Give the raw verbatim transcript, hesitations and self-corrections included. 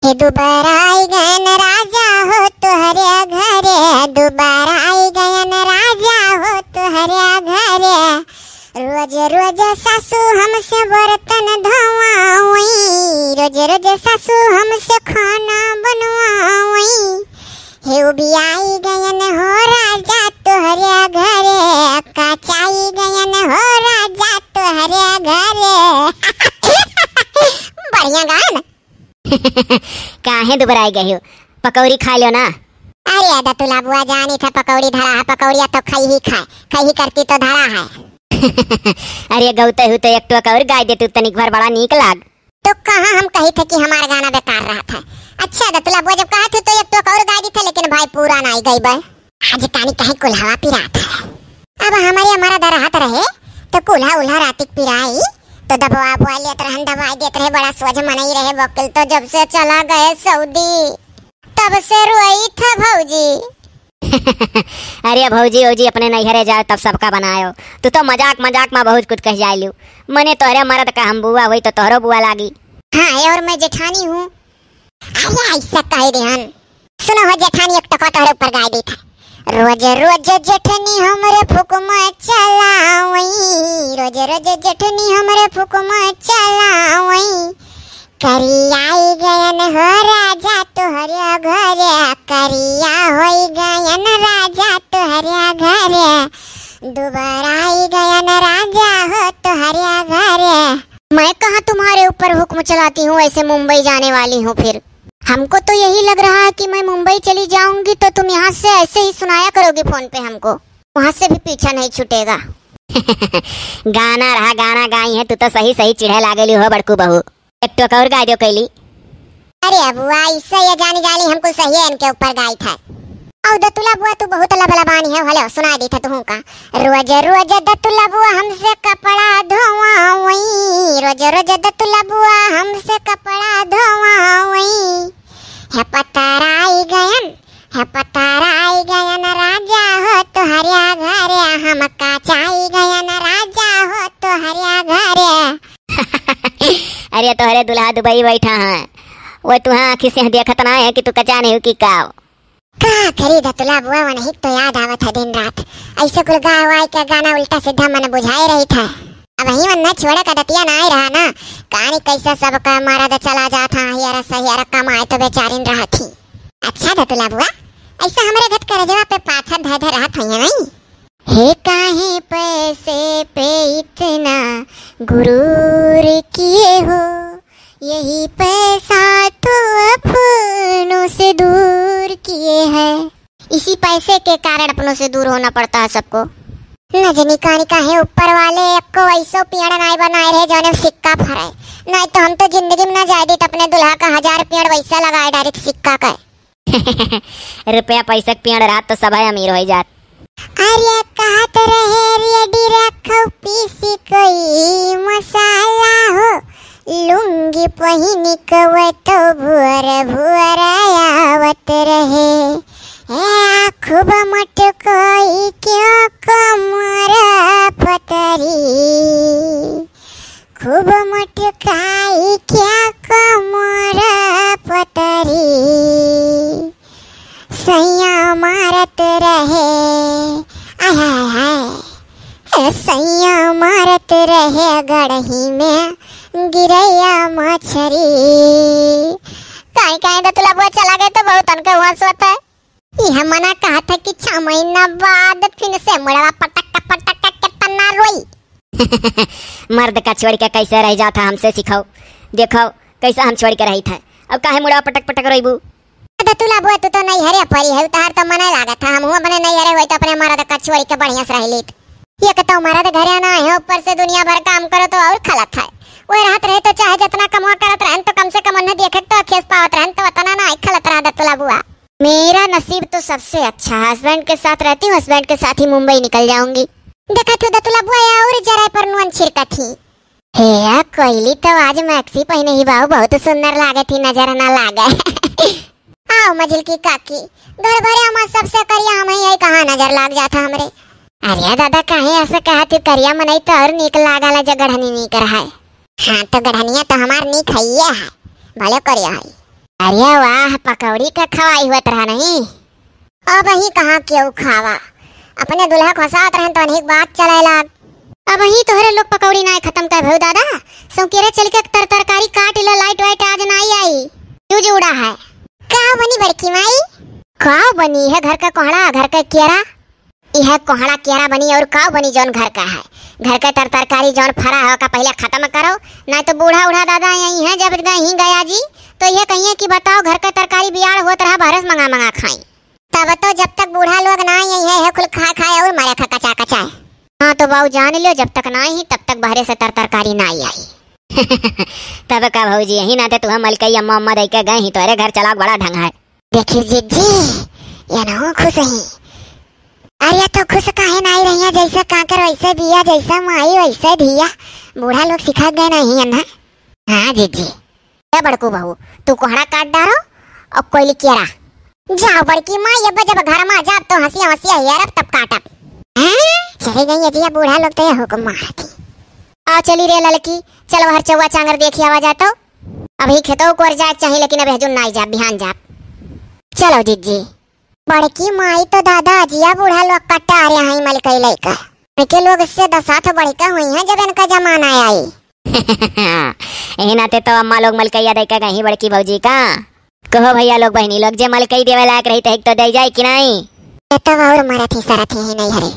हे दुबारा आई गयन राजा हो तोहरे घरे, दुबारा आई गयन राजा हो तोहरे घरे। रोज रोज सासू हमसे बर्तन धोवावई, रोज रोज सासू हमसे खाना बनवावई। हे उबियाई गयन हो राजा तोहरे घरे, कचाई गयन हो राजा तोहरे घरे। बढ़िया गान। काहे दुबराई गयो? पकौड़ी खाइ ल्यो ना। अरे दतुला बुआ, जानी था पकौड़ी धरा है, पकौड़िया तो खई ही खाए, खई ही करती तो धरा है। अरे गौते हु तो एक टोक और गाय दे तू, तनिक भर बड़ा नीक लाग। तो कहाँ हम कही थे कि हमार गाना बेकार रहत है? अच्छा दतुला बुआ, जब कहा थे तो एक टोक और गाय दी थे, लेकिन भाई पूरा नाई गई बे। आज कानी कहीं कुल्हावा पिरात है। अब हमारे हमारा दरहत रहे तो कुल्हा उल्हा रातिक पिराई तो दबवा बुआ लेत रहन, दबाई देत रहे, बड़ा सोझ मनई रहे। वकील तो जब से चला गए सऊदी तब से रोई था भौजी। अरे भौजी, भौजी अपने नैहरे जाओ तब सबका बनायो। तू तो मजाक मजाक मा बहुत कुछ कह जाइलू। मने तोहरे मरद का हम बुआ होई तो तोहरो बुआ लागी। हाँ, और मैं जेठानी हूँ। अरे ऐसा कह देहन। सुनो हो जेठानी, एक टोका तोहरे ऊपर गाय दी था। रोज रोज जेठनी हमरे फुकमा चलावई, रोज रोज जेठनी हमरे फुकमा चलावई। करियाई गयन हो राजा तोहरे घरे, करिया होई गयन राजा तोहरे घरे, दुबराई गयन राजा हो तोहरे घरे। मैं कहाँ तुम्हारे ऊपर हुक्म चलाती हूँ, ऐसे मुंबई जाने वाली हूँ फिर? हमको तो यही लग रहा है कि मैं मुंबई चली जाऊंगी तो तुम यहाँ से ऐसे ही सुनाया करोगी फोन पे हमको, वहाँ से भी पीछा नहीं छूटेगा। गाना रहा, गाना गाई है, तू तो सही सही चिढ़े लागेली हो बड़कू बहू। एक टोक और गाय दो कैली। अरे बुआ, इससे ये जानी जानी हमको सही है इनके ऊपर गाय था। औ दतुला बुआ, तू बहुत लबलबानी है, हेलो सुना दी था तुहूँ का। रोज रोज दतुला बुआ हमसे कपड़ा धोवावई, रोज रोज दतुला बुआ हमसे कपड़ा धोवावई। हे पतराई गयन, हे पतराई गयन राजा हो तोहरे घरे, हम कचाई गयन राजा हो तोहरे घरे। अरे तोहरे दुल्हा दुबई बैठा है, वो तुहाँ आँखी से देखत ना है कि तू कचा नहीं हो कि का? का करी दतुला बुआ, वनही तो याद आवत है दिन रात। ऐसे कुल गाय वाय के गाना उल्टा सीधा मन बुझाए रही था। अब ही मन छोड़े का दतिया ना आए रहा ना, कानी कैसे सबका मरद चला जात हा, हियर सहियर कमाए तो बेचारिन रहत ही। अच्छा दतुला बुआ, ऐसा हमरे घट करजवा पे पाथर धर धर रहत है नहीं? हे काहे पैसे पे इतना गुरूर किए हो, यही पैसा तो अपनों से दूर किए है। इसी पैसे के कारण अपनों से दूर होना पड़ता है सबको। न जनी कानी काहे ऊपर वाले एको ऐसो पेड़ नाय बनाए रहे जौने सिक्का फरे, नाय तो हम तो जिंदगी में ना जाए दीत अपने दुल्हा का हजार पेड़ वैसा लगाए डारित सिक्का का। रुपया पैसा के पेड़ रहत तो सबै अमीर होइ जात। अरे कहत रहे रेडी रखो पीसी कोई मसाला हो, लुंगी पहिनी कवे तो भुअर भुअर आवत रहे। ए खूब मटकोई क्यों कमर पतरी, खूब मटकाई क्या कमर पतरी, सैया मारत रहे, आय हाय हाय, ए सैया मारत रहे गड़ही में गिरैया मछरी। काहे काहे दतुला बुआ चला गए तो बहुत तनके हुआ सोत है। यह मना कहत है कि छह महीना बाद फिर से मुड़वा पटक पटक के तना रोई। मर्द का छोड़ के कैसे रह जात है, हमसे सिखाओ। देखो कैसा हम छोड़ के रही था, अब काहे मुड़वा पटक पटक रोईबू? दतुला बुआ, तू तो नैहरे परी है, तहार तो मने लागत है, हमहू अपने नैहरे होई तो अपने मर्द का छोड़ के बढ़िया से रह लीत। एक तो मर्द घरे ना है, ऊपर से दुनिया भर काम करो तो और खलत है। वो रहत रहे तो चाहे जितना कमवा करत रहन तो कम से कम उन्हें देखे तो अखेस पावत रहन तो उतना ना खलत रहा दतुला बुआ। मेरा नसीब तो सबसे अच्छा है, हस्बैंड के साथ रहती हूँ, हस्बैंड के साथ ही मुंबई निकल जाऊंगी। देखा तू दतुला बुआ, या और जरा पर नुअन छिड़का थी। हे या कोयली तो आज मैक्सी पहने ही बाऊ बहुत सुंदर लागे थी, नजर ना लागे। आओ मझिल की काकी, घर भरे हमार सबसे करिया हम ही, यही कहाँ नजर लाग जाता हमरे। अरे दादा, काहे ऐसे कहा तू? करिया मनई तो और नीक लागला जो गढ़नी नीक रहे। हाँ तो गढ़निया तो हमार नीक हइये है, भले करिया है। अरे वाह, पकौड़ी का खवाई हुआ तरह नहीं। अबहीं कहाँ केहू खावा, अपने दुल्हा खोसात रहन तो अनहिक बात चले लाग। अबहीं तोहरे लोग पकौड़ी नाय खत्म कर भऊ दादा, सौकेरे चल के तर तरकारी काट लो, लाइट वाइट आज नाई आई, फ्यूज उड़ा है। का बनी बड़की माई? का बनी है? घर का कोहड़ा, घर का केरा। यह कोहड़ा केरा बनी और का बनी जौन घर का है? घर के तर तरकारी जौन फरा है ओका पहले खत्म करो, नाय तो बूढ़ा उढ़ा दादा यहीं है, जब गए ही गया जी तो यह कहिए कि बताओ घर के तरकारी बियाड़ होत रहा, बहरे से मंगा मंगा खाई। तब तो जब तक बूढ़ा लोग ना आई है, है कुल खा खाए और मरे खा कचा कचाए। हाँ तो बाऊ जान लियो, जब तक ना आई तब तक बहरे से तर तरकारी ना आई। तब का भौजी, यही नाते तुहे मलकई अम्मा अम्मा दई के गए ही, तोरे घर चलाक बड़ा ढंग है। देखियो जिज्जी, ये ना खुश ही। अरे तो खुश काहे ना आई रही है, जैसे काकर वैसे बिया, जैसे माई वैसे धिया। बूढ़ा लोग सिखा गए नहीं है ना। हाँ जिज्जी। ए बड़कू बहू, तू कोहड़ा काट डारो और कोयली केरा। जाओ बड़की माई, अब जब घर में जाब तो हंसिया हंसिया हेरब तब काटब। हैं? चली गई अजिया, बूढ़ा लोग तो ये हुक्म मारती। आ चली रे ललकी, चलो हर चौवा चांगर देखी आवा जा तो। अभी खेतों को जाए चाहिए, लेकिन अब हजून ना जाब, बिहान जाब। चलो जिज्जी। बड़की माई तो दादा अजिया बूढ़ा लोग कट्टा आ रहा है मलकई लइका। इनके लोग इससे दस आठ बड़का हुई हैं जब इनका जमाना आई। यही नाते तो अम्मा लोग मलकैया दे के गई बड़की भौजी का। कहो भैया लोग बहनी लोग, जे मलकई देवे लायक रही तो एक तो दे जाए कि नहीं? ये तो और मरत ही सरत ही नहीं हरे।